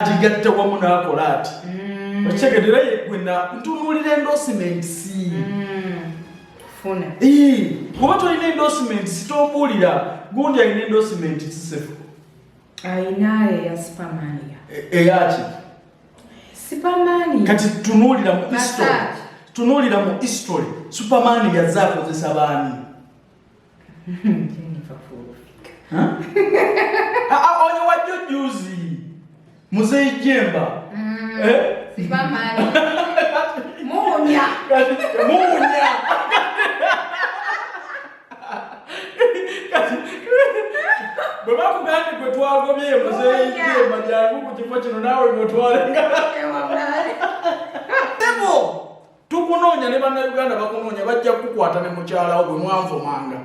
Agigatta wamu n'akola ati okitegedde, era gwe ntunuulira endorsements. Kuba tolina endorsements, tombuulira gundi alina endorsement sisefu. Ayina eya Supermania. Eyaki? Supermania. Kati tunuulira mu history. Massage. Tunuulira mu history, Superman yazze akozesa baani? Jennifer Fullfiger. Huh? Ah, ah, oyo wajjo juzi Muzeyi Jemba. Eh? Supermania. Munya. Kati muwunya. Kati bwe bakugambye gwe twagobye Muzeyi Muwunya. Jemba, jangu ku kifo kino naawe ng'otwalenga. Sebo, tukunoonya ne Bannayuganda bakunoonya, bajja kukukwata ne mukyalawo bwe mwanvumanga.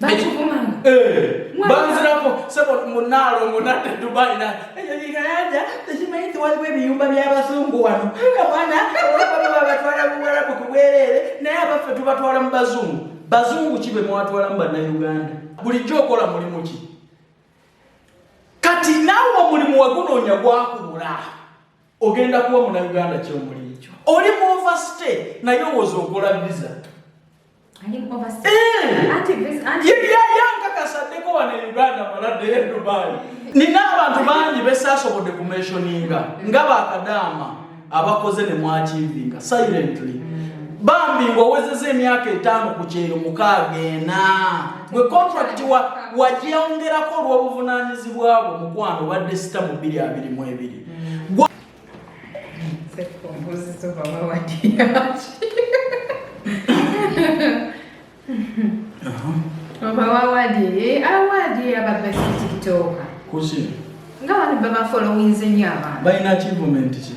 Bakuvumanga. Eh, Mwana. Banzirako sebo munaalongo nadde Dubai na ekyo kikayanja tekimanyi nti waliwo ebiyumba by'abazungu wano. Omwana olwababa babatwala Buwarabu ku bwereere, naye abaffe tubatwala mu bazungu. Bazungu ki be mwatwala mu Bannayuganda? Bulijjo okola mulimu ki? Kati naawe omulimu wagunoonya gwakubula, ogenda kuwa Munnayuganda ki omulimu? Oli mu overstay naye owooza okola visa. Ali mu overstay. Eh! Anti visa anti. Yankakasaddeko wano e Uganda maladde e Dubai. Nina abantu bangi besaasobodde kumentioninga nga bakadaama abakoze ne mwachievinga silently. Bambi ng'owezeza emyaka 5 ku kyeyo 64, gwe contract wagyongerako olw'obuvunaanyizibwa bwo. Mukwano, obadde sita mu 2022. Mbuzi oba award yaki? Oba award, award aba best TikToker. Kuki? Nga bano baba followinze nnyo abantu. Balina achievement ki?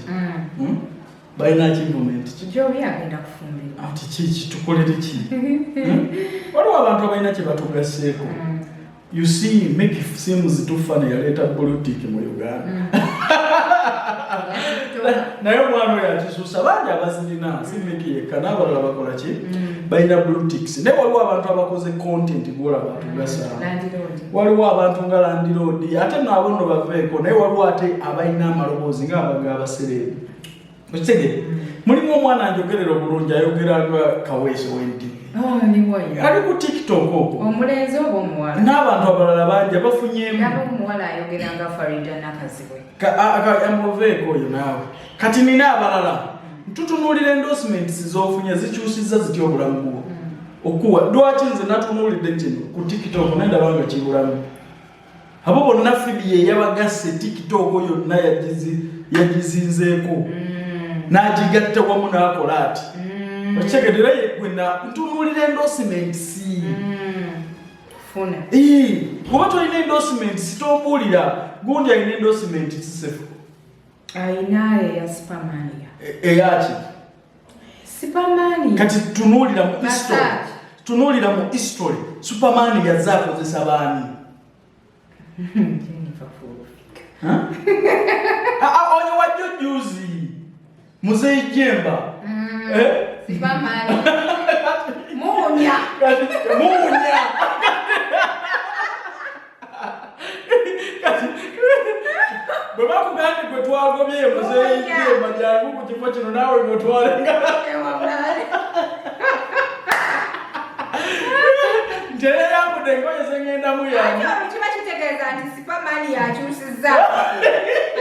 Balina achievement ki? Jobi agenda kufumbirwa. Ati kiki tukolere ki? Hmm? Waliwo abantu abalina kye batugaseeko. You see, Mickey seems too funny, yaleeta blue tick mu Uganda. Naye omwana oyo akisusa, bangi abazirina, si Mickey yekka, n'abalala bakola ki, balina blue ticks. Naye waliwo abantu abakoze content gwolaba atugasa. Landlord. Waliwo abantu nga landlord, ate nno abo nno baveeko, naye waliwo ate abalina amaloboozi ng'abaga abasereebu. Okitegere, mulimu omwana njogerera obulungi, ayogera nga Kaweesi w'NTV. Oh, ni wayo. Ali ku TikTok okwo. Omulenzi oba omuwala? N'abantu abalala bangi abafunyeemu. Ndaba omuwala ayogera nga Farida Nakazibwe. Amuveeko oyo naawe. Kati nina abalala tutunuulira endorsements z'ofunye zikyusizza zitya obulamu bwo okuwa. Lwaki nze natunuulidde kino ku TikTok naye ndaba nga kibulamu abo bonna? Phoebe ye yabagasse TikTok yonna yagizinzeeko n'agigatta wamu n'akola ati okitegedde, era gwe ntunuulira endorsements. Funa. Kuba tolina endorsements, tombuulira gundi alina endorsement sisefu. Ayina eya Supermania. Eyaki? Supermania. Kati tunuulira mu history. Massage. Tunuulira mu history, Superman yazze akozesa baani? Jennifer Fullfiger. Huh? Ah, ah, oyo wajjo juzi Muzeyi Jemba. Eh? Supermania. Munya. Kati muwunya. Kati bwe bakugambye gwe twagobye Muzeyi Muwunya. Jemba, jangu ku kifo kino naawe ng'otwalenga. Ewamulale. Nti era yambudde engoye zengendamu yange. Ate olwo kiba kitegeeza nti Superman yakyusizza.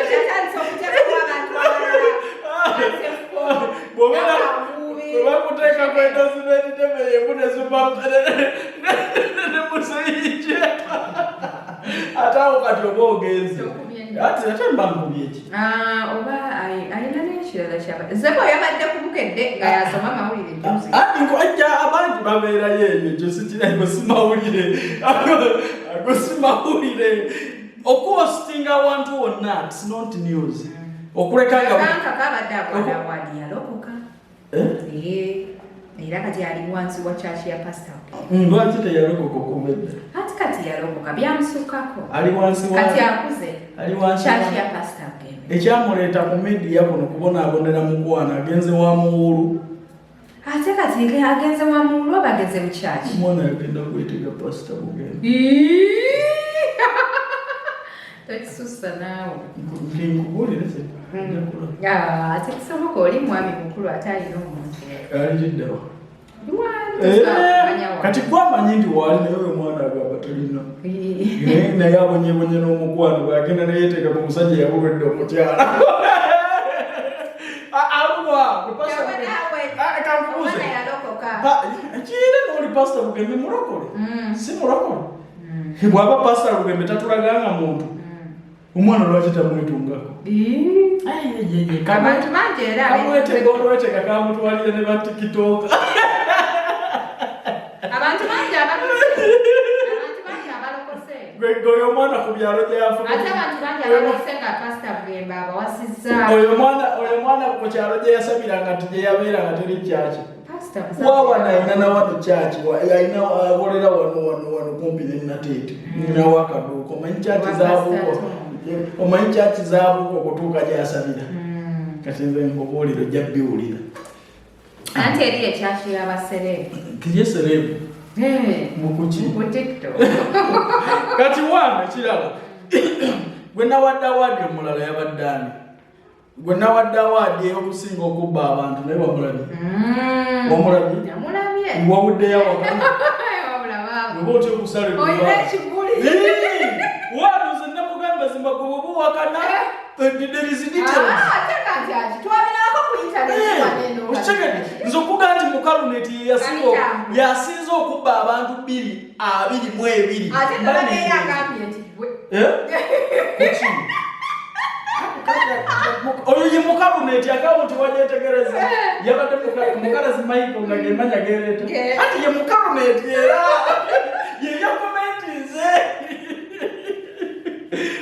Ate atandise okuteekamu abantu abalala. Bw'obeera bwe bakuteekako endorsement tebeyemu ne super ne Muzeyi Jemba, ate awo kati oba ogenze. Tokubye nnyo. Ate mba nkubye ki? Ah, oba alina n'ekirala kyaba Zebo yabadde ku Bukedde nga yasoma amawulire juzi. Ati ajja abangi babeerayo eyo, ekyo sikirago, si mawulire, ago si mawulire. Okuhostinga awantu wonna, it's not news. Okuleka nga Kanka kabadde agwana award, yalokoka. Eh? Eh, era kati ali wansi wa church ya pastor. Lwaki teyalokoka okuva edda? Ati kati yalokoka, byamusukkako. Ali wansi wa Kati akuze. Ali wansi Church ya pastor Bugembe. Ekyamuleeta ku media kuno kubonaabonera mukwano, agenze wa muwulu. Ate kati agenze wa muwulu oba agenze mu church? Omwana yagenda kwetega pastor Bugembe. Tokisussa naawe. Nkubuulire kye. Ah, tekisoboka, oli mwami mukulu ate alina omuntu. Aliddawa? Lwali tosobola kumanya wa. Kati gwamanyi nti waali, naye oyo omwana agamba tolina. Naye abonyebonye n'omukwano, bwagenda neyeteeka ku musajja yabulwedde omukyala alwa. Kyova naawe, Kankubuuze. omwana yalokoka. Kiire n'oli Pasita Bugembe mulokole? Si mulokole? Bw'aba Pasita Bugembe tatulaganga muntu, omwana lwaki tamwetungako? Ii. Abantu bangi era Kamwetega olwetega kamutwalire ne batikitoka. Abantu bangi abalokose, abantu bangi abalokose. Gwe oyo omwana ku byalo gye yafuna. Ate abantu bangi abalokose nga Pasita Bugembe abawasizza. Oyo mwana ku kyalo gye yasabiranga nti gye yabeeranga teri kyaki. Pasita. Wawana alina nawano kyaki, alina akolera wano wano wano kumpi ne Nateete, ninawo akaduuka. Omanyi kyaki zabuuko, omanyi kyaki zabuuka okutuuka gyasabira. Kati nze nkubuulira, ojja biwulira. Anti eri ekyaki y'abaserebu. Tiye celeb. Mukuki? Ku TikTok. Kati wana ekirala, gwe nawadde award omulala yabadde ani? Gwe nawadde award ey'okusinga okubba abantu, naye wamulabye? Wamulabye? Namulabye. Wawuddeyo awaka. Wabula baaba. Oba otya okusala? Olina ekibuli. Wano nze namugamba, zimba gwe bwoba owakana, there is details. Ah, ate kati ati twabirako ku internet wano. Okitegedde? Nze okuga nti mukaluneti Kabitambula. yasinze okubba abantu 2022. Ate nabadde agambye nti gwe. Eh? Kuki? Oyo ye mukaluneti, akawunti wagyetegereza, yabadde mukalazi Michael nga gemanya gereeta. Ati ye mukaluneti era yeyakomentinze,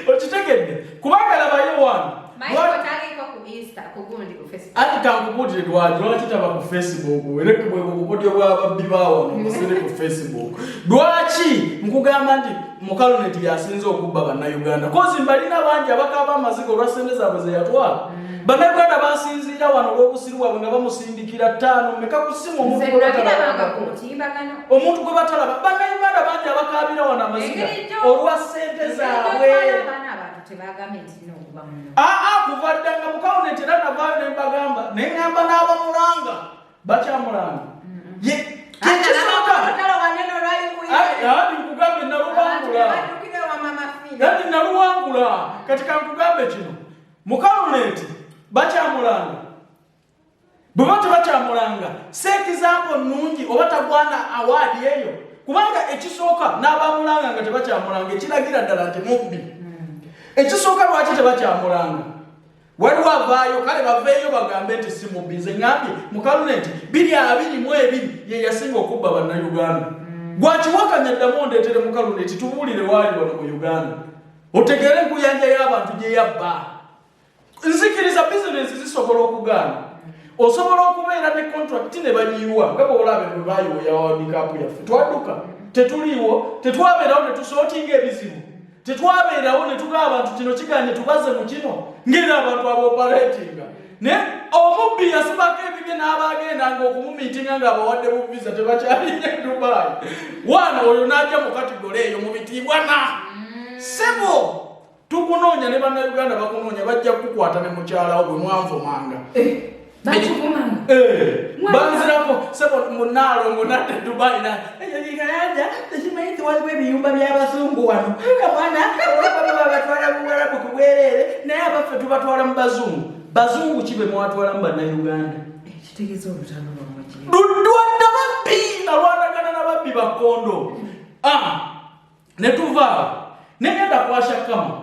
okitegedde? Kubanga labayo wano. Michael taliiko ku Insta, ku gundi, ku Facebook. Ati kankubuulire lwaki taba ku Facebook. Era bwe bukodyo bw'ababbi baawano musiri ku Facebook. Lwaki nkugamba nti mukaluneti yasinze okubba Bannayuganda? Kozi mbalina bangi abakaaba amaziga olwa ssente zaabwe ze yatwala. Bannayuganda basinziira wano olw'obusiru bwabwe nga bamusindikira ttaano meka ku ssimu, omuntu Nze gwe nabirabanga ku batalaba. mutimbagano. Omuntu gwe batalaba. Bannayuganda bangi abakaabira wano amaziga olwa ssente zaabwe. Abaana abantu tebagambye nti nina okuba muno. Aa, kuva dda nga mukawuneti era navaayo ne mbagamba, ne ŋŋamba n'abamulanga bakyamulanga. Ye kyekisooka. Olutalo wanene olwali ku Ati nkugambe, naluwangula. Baddukire wa Mama Fina. Ati naluwangula. Kati kankugambe kino, mukaluneti bakyamulanga. Bwe ba tebakyamulanga, si example nnungi oba tagwana award eyo, kubanga ekisooka n'abamulanga nga tebakyamulanga ekiragira ddala nti mubbi. Ekisooka, lwaki tebakyamulanga? Waliwo avaayo, kale baveeyo bagambe nti si mubbi. Nze ŋŋambye mukaluneti 2022 ye yasinga okubba Bannayuganda. Gwakiwakanya, ddamu ondeetere mukaluneti, tubuulire waali wano mu Uganda, otegeere enkuyanja y'abantu gye yabba. Nzikiriza bizinesi zisobola okugaana, osobola okubeera ne contract ne bagiyiwa, nga bwolaba bwe bayiwa ya World Cup yaffe, twadduka, tetuliiwo, tetwabeerawo ne tusootinga ebizibu, tetwabeerawo ne tugaba abantu kino kiganye, tubaze mu kino ngeri abantu abooperatinga. Naye omubbi yasibako ebibye n'abagendanga okumumiitinga ng'abawadde bu visa, tebakyalinye Dubai. Waana oyo n'ajja mu category eyo mu bitiibwa na sebo tukunoonya, ne Bannayuganda bakunoonya, bajja kukukwata ne mukyalawo bwe mwanvumanga. Bakuvumanga? Eh, banzirako sebo munaalongo nadde Dubai na ekyo kikayanja tekimanyi nti waliwo ebiyumba by'abazungu wano. Kamwana olwababa babatwala Buwarabu ku bwereere, naye abaffe tubatwala mu bazungu. Bazungu ki be mwatwala mu Bannayuganda? Kitegeeza olutalo lwammwe kiri. Lulwadde babbi, nalwanagana n'ababbi bakondo. Ah, ne tuvaawo negenda ku Ashakama.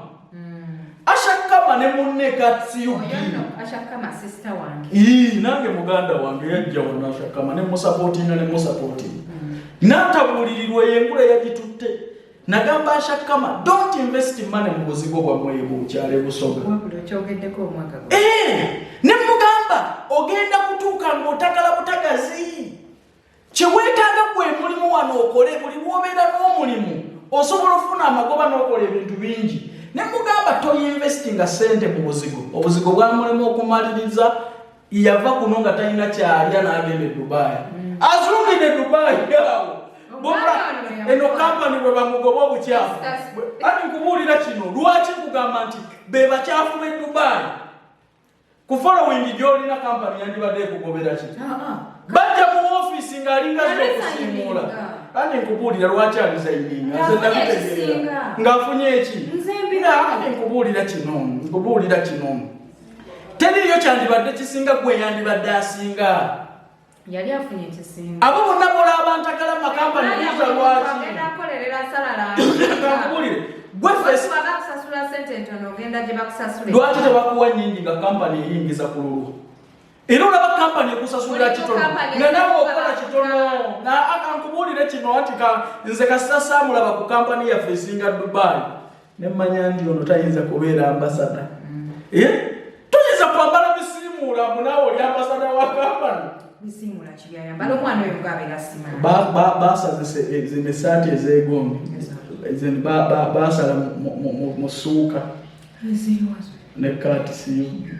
Ashakama ne munne Katsiyugi. Oyo nno Ashakama sister wange. Ii, nange muganda wange yajja wano Ashakama ne musapootinga n'atabuulirirwa eyo engula yagitutte. Nagamba Ashakama, don't invest money mu buzigo bwammwe bukyalo Busoga. Wabula okyogeddeko omwaka gwo. Eh, ne mugamba ogenda kutuuka ng'otagala butagazi. Kyeweetaaga gwe mulimu wano okole, buli lw'obeera n'omulimu osobola okufuna amagoba n'okola ebintu bingi. Ne mugamba toyinvestinga ssente mu buzigo. Obuzigo bwamulema okumaliriza, yava kuno nga talina kyalya n'agenda e Dubai. Azungidde Dubai awo. Eno kampani bwe bamugoba obukyafu. Ani nkubuulira kino, lwaki nkugamba nti be bakyafu b'e Dubai? Ku following gy'olina, kampani yandibadde ekugobera ki? Bajja mu ofiisi ng'alinga okusiimuula. Kandi nkubuulira lwaki aresigninga, nze nabitegeera ng'afunye eki. Kandi nkubuulira kino, nkubuulira kino, teriiyo kyandibadde kisinga gwe yandibadde asinga. Yali afunye ekisinga. Abo bonna bola abantagala mu makampani, buuza lwaki. Kankubuulire gwe face. Bakusasula sente ntono, ogenda gye bakusasula. Lwaki tebakuwa nnyingi nga kampani eyingiza ku lulwo? Era olaba kampani ekusasulira kitono nga nawe okola kitono. Kankubuulire kino nti nze kasita saamulaba ku kampani yaffe esinga Dubai, nemmanya nti ono tayinza kubeera ambassador. Eh? Toyinza kwambala bisiimuula mbu naawe oli ambassador wa kampani. Bisimula kibyayambala omwana oyo ngaabeera simala. Basaze zino esaati ez'egombi zino, basala mu ssuuka ne kaati siyugi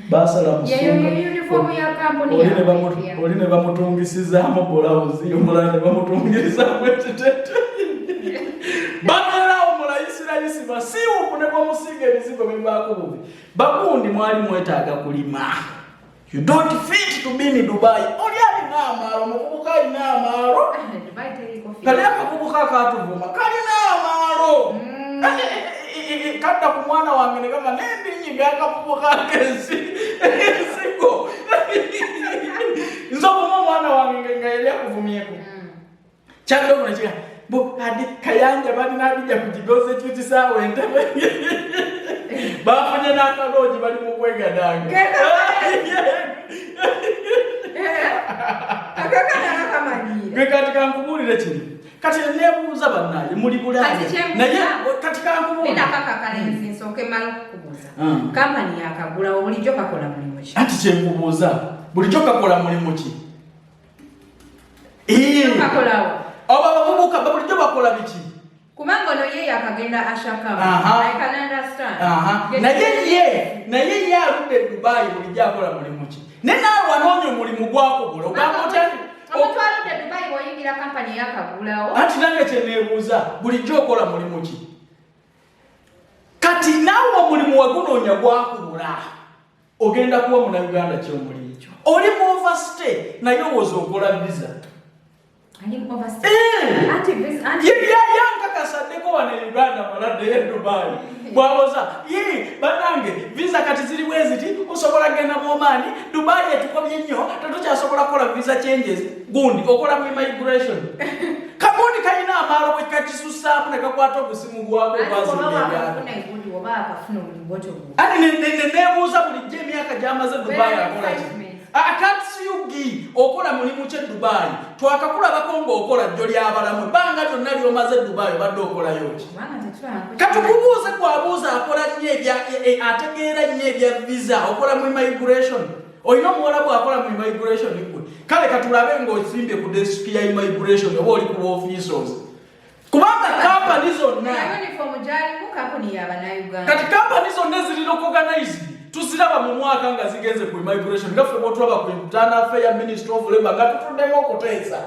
basala mu Yeyo ssuuka. Uniform ya kampuni. Oli ne bamutungisizaamu bulawuzi, omulala ne bamutungirizaamu ekitete. Babeerawo mulayisirayisi, basiiwuufu, ne bwemusiiga ebizigo bivaako bubi. Bagundi mwali mwetaaga kulima. You don't fit to be in Dubai. Oli alina amaalo, omuvubuka alina amaalo. Dubai teriko. Kali akavubuka akatuvuma kalina amaalo. Kadda ku mwana wange ne gamba nendinyiga akavubuka akensi ensigo. Nze okuma omwana wange nga yali akuvumyeko kyaddogo nekiga bo adi Kayanja balina abijja ku kigozi ekyekisaawe entebe, bafunye n'akaloogi, bali mu kwegadanga. Akakana kamanyiira. Gwe kati kankubuulire kino, kati nebuuza bannaye muli Bulaaya. Kati kyembuuza- Naye kati kankubuulire. Nina kakalenzi, nsooke mmala okukubuuza. Kampani yakagulawo, bulijjo kakola mulimu ki? Anti kyenkubuuza, bulijjo kakola mulimu ki? Kakolawo. Abo abavubuka bulijjo bakola biki? Kubanga ono ye yakagenda ashakamu. I can understand. Naye ye aludde e Dubai, bulijjo akola mulimu ki? Ne naawe wanoonya omulimu gwakubula, ogamba otya nti Omuntu aludde Dubai, bw'oyingira kampani yakagulawo. Anti nange kyeneebuuza, bulijjo okola mulimu ki? Kati naawe omulimu wagunoonya gwakubula, ogenda kuwa munauganda ki omulimu? Oli mu overstay, naye owooza okola visa. Ali mu overstay. Anti anti Yankakasaddeko wano e Uganda, maladde e Dubai bwawoza ye bannange visa kati ziri bwe ziti, osobola genda mu Omaani. Dubai etukobye nnyo, tetukyasobola kukola visa changes. Gundi okola mu immigration, kagundi kalina amaalo bwe kakisusaamu ne kakwata obusimu gwako. Anti oba gwazimba ebyalo. wakafuna egundi, oba akafuna omulimu gwotyo gwo. Ati nebuuza bulijjo emyaka gyamaze Dubai Beera akola ki? excitement. Akatsiyugi okola mulimu ki e Dubai? Twakakulabako ng'okola jjo lyabalamu, ebbanga lyonna lyomaze e Dubai obadde okolayo ki? Kubanga tetulaba. Katukubuuze, kwabuuza akola nnyo ebya ategeera nnyo ebya visa, okola mu immigration, olina omuwala bw'akola mu immigration gwe. Kale katulabe ng'osimbye ku desk ya immigration oba oli ku officers, kubanga kampani zonna Na uniform gyalimu kampuni y'Abannayuganda. Kati kampani zonna eziri recognized tuziraba mu mwaka nga zigenze ku immigration, nga ffe bwotulaba ku internal affair, Ministry of Labor, nga tutuddemu okuteesa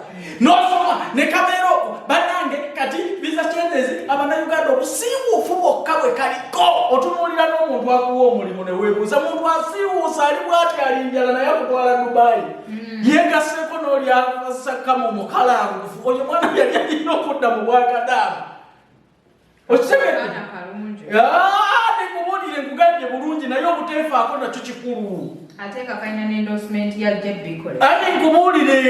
nosoma ne kabeera okwo. Bannange, kati visa changes, Abannayuganda obusiiwuufu bwokka bwe kaliko. Otunuulira n'omuntu akuwa omulimu ne weebuuza, muntu asiiwuusa ali bwati, ali njala, naye akutwala Dubai, yeegaseeko n'oli asakamu omukalangufu. Oyo mwana yali alina okudda mu bwakadaama, okitegedde? Akaana kalungi. Ndikubuulire, nkugambye bulungi, naye obuteefaako nakyo kikulu. Ate nga kalina n'endorsement ya JB College. Ati nkubuulire,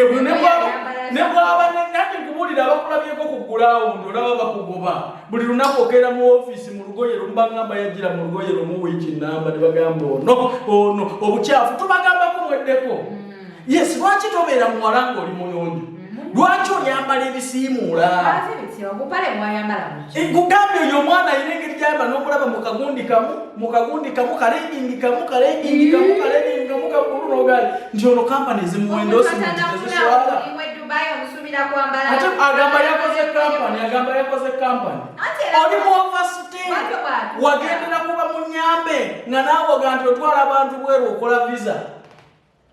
ne bwaba nati nkubuulire, abakulabyeko ku ground olaba bakugoba buli lunaku, okeera mu ofiisi mu lugoye lumu, bagamba yajjira mu lugoye lumu wiiki namba, ne bagamba ono ono obukyafu tubagambako mweddeko. Yes, lwaki tobeera muwala ng'oli muyonjo? Lwaki oyambala ebisiimuula? Ate bitya obupale bwayambala buki? Nkugambye, oyo omwana alina engeri gyayamba n'omulaba mu kagundi kamu, mu kagundi kamu, kalegging kamu, kalegging kamu, kalegging kamu kakulu, nogali nti ono kampani ezimuwa endorsement teziswala. Omulimu e Dubai omusuubira kwambala. Ate agamba yakoze kampani, agamba yakoze kampani. Ate era Oli mu overstay. Bwatyo bw'atuuka. Wagendera kuba mu nyambe nga naawe oga nti otwala abantu bweru okola visa.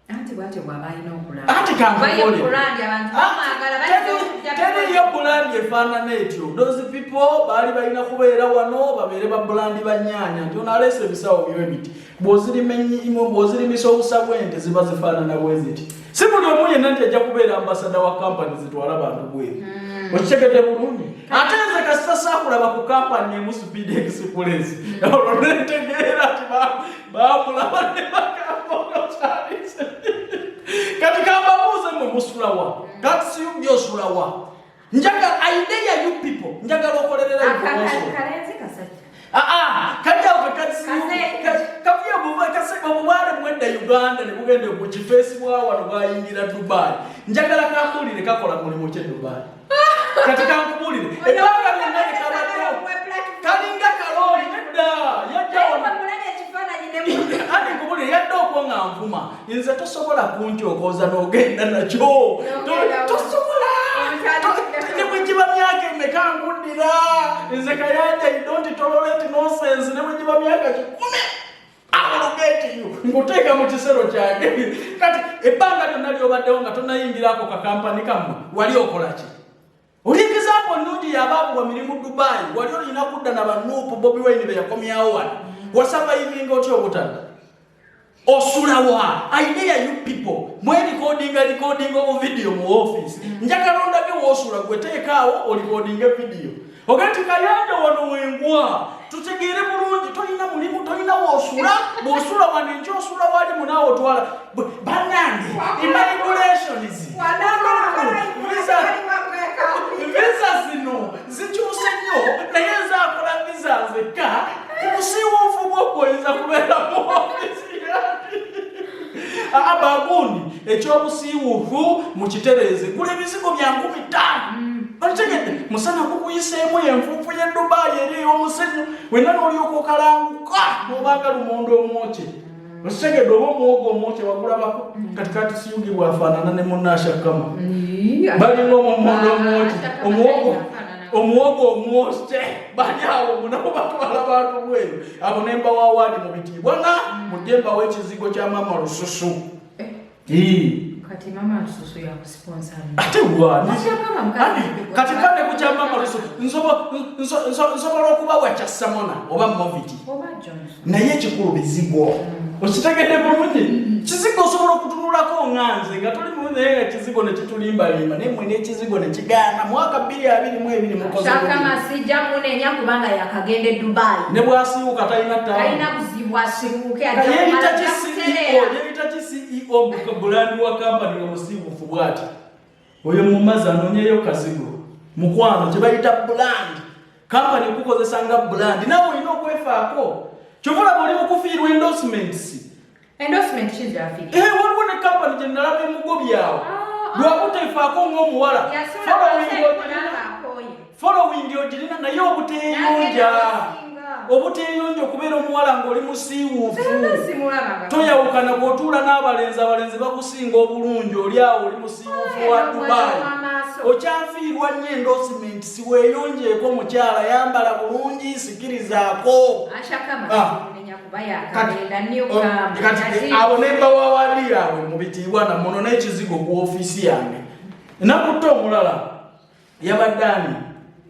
Anti bwatyo bw'aba alina okulaba. Anti Kuba ye kankubuulire. brand, abantu bamwagala, bayinza okujja Teriyo brand efaanana etyo. Those people baali balina kubeera wano babeere ba brand banyaanya nti ono aleese ebisawo byo ebiti, bw'ozirimisa obusa bw'ente ziba zifaanana bwe ziti. Si buli omu yenna nti ajja kubeera ambassador wa kampani zitwala bantu bweru. Okitegedde bulungi? Ate nze kasita saakulaba ku kampani emu, Speed Express, olwo nentegeera nti baamulaba ne bagamba onokyalise. Kati kambabuuze, mwe musulawa? Kati siyubye osulawa? Njagala idea, you people, njagala okolerera. Kalenzi kasajja. Kali awo. Kase. Kavuye obubaale mwedda Uganda ne bugenda ku kifeesi bwa wano bwayingira Dubai. Njagala kambuulire, kakola mulimu ki e Dubai? Kati kankubuulire, ebbanga lyonna lye kabaddewo kalinga kalooli nedda yajja wano. Ati nkubulire, yadde okwo nga nvuma nze, tosobola kunkyokoza n'ogenda nakyo. N'ogenda. Tosobola. Ne bwe giba myaka emeka nguddira. Nze Kayanja, you don't tolerate nonsense. Ne bwe giba myaka 100, I will get you, nkuteeka mu kisero kyange. Kati ebbanga lyonna lyobaddewo nga tonayingirako kakampani kammwe, wali okola ki? Oli example nnungi yabaabulwa mirimu Dubai. Wali olina kudda na ba NUP, Bobi Wine be yakomyawo wano. Wasurvivinga otya obutadda? Osulawa? Idea, you people, mwerecordinga recordinga obuvidiyo mu office. Njagala ondage woosula. Gwe teekaawo orecordinga video oge nti Kayanja wano wengwa, tutegeere bulungi. Tolina mulimu, tolina woosula. Bw'osula wano enkya osula wali munaawe otwala. Bannange, immigrations, visa zino zikyuse nnyo, naye nze akola visa nzekka. Ku busiiwuufu bwokwoyinza kubeera mu ofisi yange. Bagundi ekyobusiiwuufu mukitereeze. Gula ebizigo bya 5000, okitegedde? Musana gukuyiseemu, enfuufu y'e Dubayi eri ey'omusenyu, wenna n'olyoka okalanguka n'obanga lumonde omwokye, okitegedde? Oba omuwogo omwokye wagulabako? Kati kati siyugi bwafaanana ne munaashakama balinga omumonde omwokye, omuwogo, omuwogo omwokye. Bali awo munabo batwala bantu bweru abo nembawa award mu bitiibwa na mujje mbawa ekizigo kya Mama Lususu. Ii. Kati Mama Lususu yakusponsor? Ate wani? Ashakama mukazi. Kati kane ku kya Mama Lususu nsobola okubawa kya Samona oba Moviti. Oba Johnson. Naye ekikulu bizigo, okitegedde bulungi? Kizigo osobola okutunulako nga nze nga toli mulungi, naye nga kizigo nekitulimbalimba, naye mwe n'ekizigo nekigaana. Mwaka 2022 mukoze bubi. Shakama sijja munenya kubanga yakagenda e Dubai. Ne bwasiiwuka talina Talina ttaano. buzibu, asiiwuke, ajja Yeeyita kumala, ki ajja CEO? kutereera. Yeeyita ki CEO brand wa kampani nga musiiwuufu bw'ati? Oyo mumazi anoonyeyo kazigo. Mukwano, kye bayita brand, kampani okukozesa nga brand, naawe olina okwefaako. Kyova olaba oli mukufiirwa endorsements. Endorsement ki gy'afiirwa? Eh, waliwo ne kampani gye nalaba emugobyawo Ah, ah. lwabuteefaako ng'omuwala. Yasula Following wansi ogirina, alikola akooye. following ogirina, naye obuteeyonja, N'agenda wasinga. obuteeyonja, okubeera omuwala ng'oli musiiwuufu. Nze simulabanga. Toyawukana bw'otuula n'abalenzi, abalenzi bakusinga obulungi, oli awo oli musiiwuufu wa Ay, Dubai. w'amaaso. Okyafiirwa nnyo endorsement. Siweeyonjeeko mukyala, yambala bulungi, sikirizaako. Ashakama Ah. simunenya kuba yakagenda new camp. Kati abo nembawa award yaabwe mu bitiibwa namuno n'ekizigo ku ofiisi yange. Nakutta omulala yabadde ani?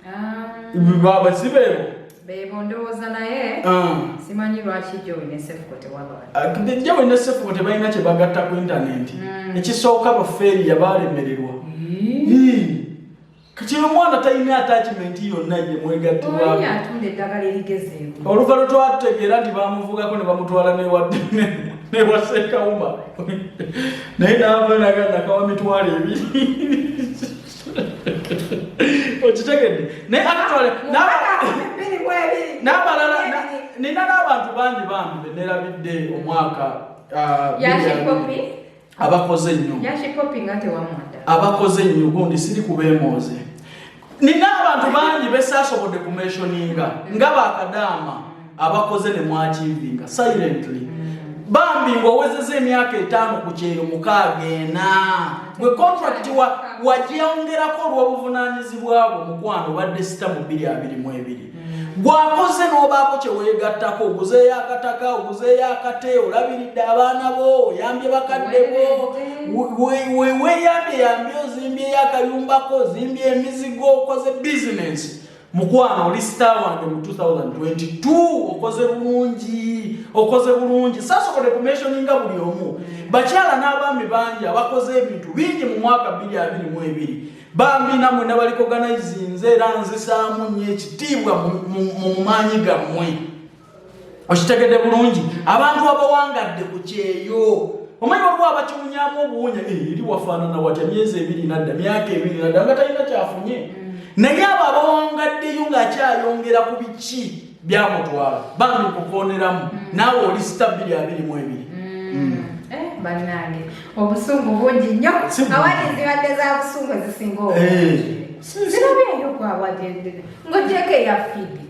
Ah, Si beebo? Beebo ndowooza, naye Ah. simanyi lwaki Joey ne Sefuko tewabala. Joey ne Sefuko tebalina kye bagatta ku intaneti. Ekisooka bafeeriya balemererwa. Kati omwana talina attachment yonna gye mwegattibwako. Oli atunda eddagala erigezeewo. Oluva lwe twategeera nti bamuvugako ne bamutwala newa Sekawuma, naye naava naga nakawa 20,000, okitegedde? Naye actually 2022. n'abalala nina n'abantu bangi bambi benerabidde omwaka Yashi 20. Popi? Abakoze ennyo. Yashi Popi nga tewamuwadda. Abakoze ennyo gundi siri kubeemooze. Nina abantu bangi besaasobodde kumentioninga nga bakadaama abakoze ne mwachievinga silently. Bambi ng'owezeza emyaka 5 ku kyeyo 6, 4, gwe contract wagyongerako olw'obuvunaanyizibwa bwo. Mukwano, obadde sita mu 2022. Gwakoze n'obaako kye weegattako, oguzeeyo akataka, oguzeeyo akate, olabiridde abaana bo, oyambye bakadde bo, weeyambye yambye, ozimbyeyo akayumbako, ozimbye emizigo, okoze bizinensi. Mukwano, oli star wange mu 2022. Okoze bulungi, okoze bulungi. Sasobodde kumentioninga buli omu. Bakyala n'abaami bangi abakoze ebintu bingi mu mwaka 2022. Bambi nammwe nabarecognizinze, era nzisaamu nnyo ekitiibwa mu maanyi gammwe. Okitegedde bulungi? Abantu abawangadde ku kyeyo, omanyi waliwo abakiwunyamu obuwunya, "Eh, eri wafaanana watya myezi 2 nadda, myaka 2 nadda nga talina kyafunye." Naye abo abawangaddeyo ng'akyayongera ku biki byamutwala, bambi nkukooneramu naawe oli star 2022. Eh, bannange, obusungu bungi nnyo. Si bungi. Award zibadde za busungu ezisinga Eh, obungi. Sirabyeyo ku award ng'ogyeko eya Phoebe.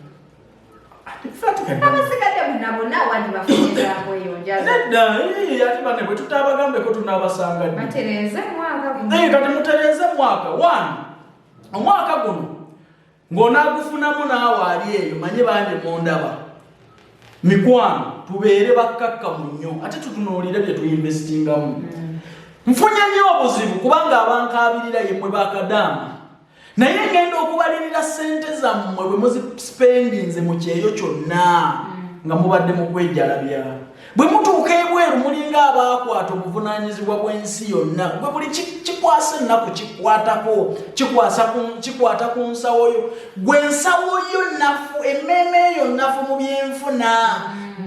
Abasigadde bonna bonna award bafunye zakweyonjaza. Nedda, eh, ate banne bwe tutabagambeko tunaabasanga ddi? Batereeze mwaka guno. Eh, kati mutereeze mwaka one, omwaka guno ng'onaagufunamu naawe ali eyo. Manye bangi mundaba, mikwano, tubeere bakkakkamu nnyo ate tutunuulire bye tuinvestingamu. Nfunye nnyo obuzibu kubanga abankaabirira yemmwe bakadaama, naye ngenda okubalirira ssente zammwe bwe muzispendinze mu kyeyo kyonna nga mubadde mu kwejalabya. Bwe mutuuka ebweru mulinga abaakwata obuvunaanyizibwa bw'ensi yonna. Gwe buli kikwasa ennaku kikwatako, kikwata ku nsawo yo. Gwe ensawo yo nafu, emmeeme eyo nafu mu byenfuna,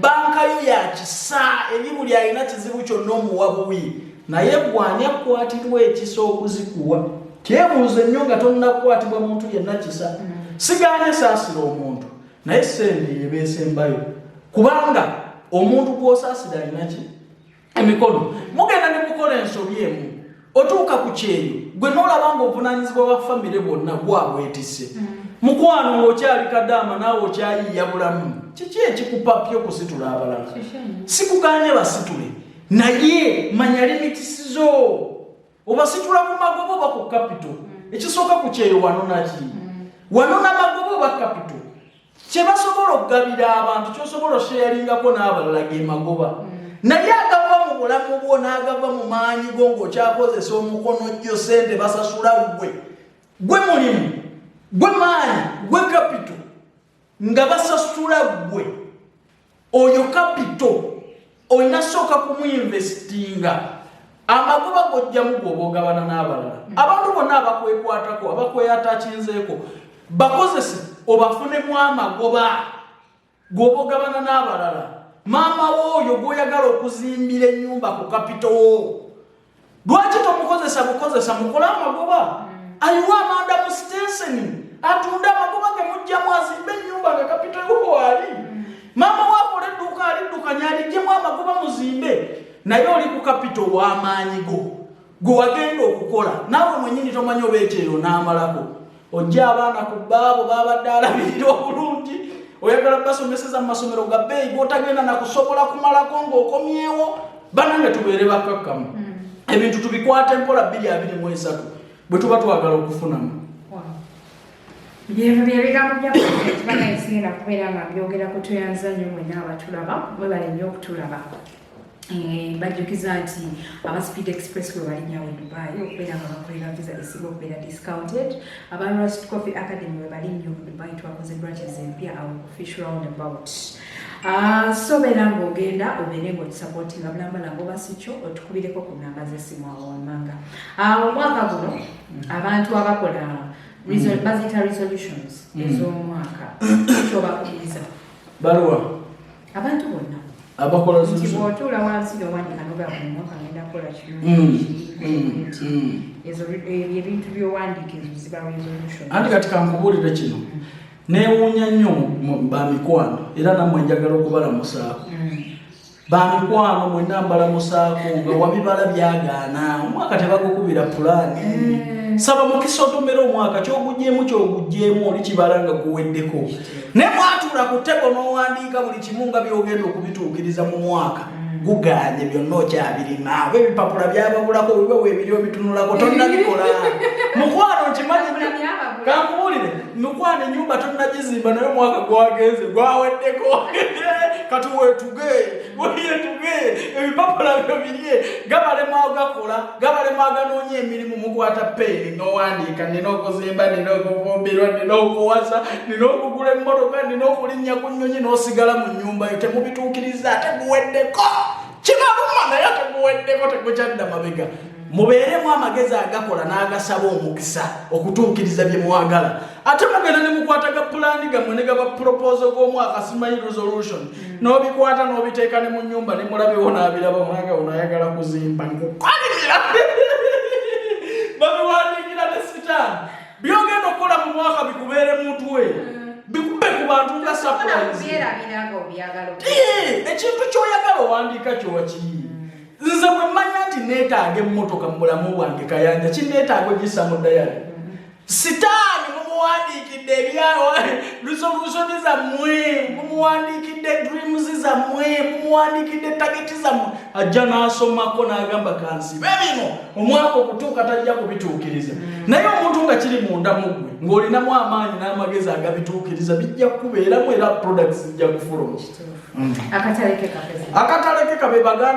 banka yo ya kisa eri buli alina kizibu kyonna omuwa buwi. Naye gwani akwatirwa ekisa okuzikuwa? Kyebuuze nnyo nga tonnakwatibwa muntu yenna kisa. Sigaanye saasira omuntu, naye sente yeba esembayo, kubanga omuntu gwosaasira alina ki? Emikono. Mugenda ne mukola ensobi emu, otuuka ku kyeyo gwe noolaba nga obuvunanyizibwa bwa famire bwonna gwabwetisse. Mukwano, ng'okyali kadaama naawe okyayiiya bulamu, kiki ekikupapya okusitula abalala? Sikuganye basitule, naye manya limits zo. Obasitula ku magoba oba ku capital? Ekisooka ku kyeyo wanona ki? Wanona magoba oba capital? Kyebasobola okugabira abantu, kyosobola osharingako n'abalala ge magoba. Naye agava mu bulamu bwo n'agava mu maanyi go ng'okyakozesa omukono gyo, sente basasula ggwe, gwe mulimu, gwe maanyi, gwe capital, nga basasula ggwe. Oyo capital olina sooka kumuinvestinga, amagoba gojjamu gwoba ogabana n'abalala. Abantu bonna abakwekwatako, abakweyatakinzeeko, bakozese obafunemu amagoba gwoba ogabana n'abalala. Maama wo oyo gwoyagala okuzimbira ennyumba ku capital wo, lwaki tomukozesa bukozesa mukole amagoba? Ayiwe amanda mu sitenseni, atunde, amagoba ge mugjamu azimbe ennyumba nga capital yo waali. Maama we akola edduuka, aliddukanya, alijjemu amagoba muzimbe. Naye oli ku capital w'amaanyi go gwe wagenda okukola naawe mwenyini tomanyi oba ekyeyo n'amalako. Ojja abaana ku baabo babadde alabirira obulungi, oyagala basomeseza mu masomero ga bbeeyi g'otagenda nakusobola kumalako ng'okomyewo. Banange, tubeere bakkakkamu, ebintu tubikwate mpola 2023 bwe tuba twagala okufunamu. Byebyo byebigambo bya President. Banaye, sigenda kubeera nga mbyogerako. Tweyanza nnyo mwenna abatulaba, mwebale nnyo okutulaba. Eh, bajjukiza nti aba Speed Express we balinyawo e Dubai okubeera nga bakolera visa esinga okubeera discounted. Aba Rust Coffee Academy we bali nnyo mu Dubai, twakoze branches empya awo ku Fish Roundabout. Ah, so beera ng'ogenda obeere ng'otusupportinga bulambala ngoba si kyo otukubireko ku namba z'essimu awo wammanga. Ah, omwaka guno abantu abakola baziyita resolutions ez'omwaka, kyobakubiriza? Baluwa? Abantu bonna. Abakola nti resolution. Bw'otuula wansi n'owandiika nogaa buli mwaka ngenda kukola kino, nti ezo ebyo ebintu by'owandiika ezo ziba resolution. Anti kati kankubuulire kino, neewuunya nnyo bamikwano, era nammwe njagala okubalamusaako. Bamikwano mwenna mbalamusaako nga wabibala byagaana, omwaka tebagukubira pulaani. Saba mukisa otomera omwaka, kyogugyemu kyogugyemu, oli kibala nga guweddeko. Naye mwatuula ku ttebo n'owandiika buli kimu nga byogenda okubituukiriza mu mwaka, guganye byonna okyabirima, oba ebipapula byababulako, biba weebiri obitunulako tonnabikola. Mukwano, nkimanyi. Ebipapula byababula. Kankubuulire, Mukwano, ennyumba tonnagizimba, naye omwaka gwagenze gwaweddeko. Kati weetuge, weetuge, ebipapula byo birye. Gabalema agakola, gabalema aganoonya emirimu. Mukwata peeni n'owandiika: nina okuzimba, nina okufumbirwa, nina okuwasa, nina okugula emmotoka, nina okulinnya ku nnyonyi, n'osigala mu nnyumba yo. Temubituukiriza, ate guweddeko. Kibaluma, naye ate guweddeko, tegukyadda mabega. Mubeeremu amagezi agakola n'agasaba omukisa okutuukiriza bye mwagala. Ate mugenda ne mukwata ga pulaani gammwe ne gaba proposal g'omwaka, simanyi resolution, n'obikwata n'obiteeka ne mu nnyumba ne mulabewo n'abiraba. Omwaka ono ayagala kuzimba, nkukalimira. Babiwandiikira ne sitaani. Byogenda okukola mu mwaka bikubeere mutwe, bikube ku bantu nga surprise. Byerabira nga obyagala. Ekintu ky'oyagala owandiika kyowakiyi. Nze bwe mmanya nti neetaaga emmotoka mu bulamu bwange, Kayanja, kineetaaga ogissa mu diary. Sitaani mumuwandiikidde ebya resolution zammwe, mumuwandiikidde dreams zammwe, mumuwandiikidde target zammwe. Ajja n'asomako n'agamba, "Kansibe bino." Omwaka okutuuka tajja kubituukiriza. Naye omuntu nga kiri munda mu ggwe, ng'olinamu amaanyi n'amagezi agabituukiriza, bijja kubeeramu era products zijja kufuluma. Akatale ke ka, President. Akatale ke kabe baganda.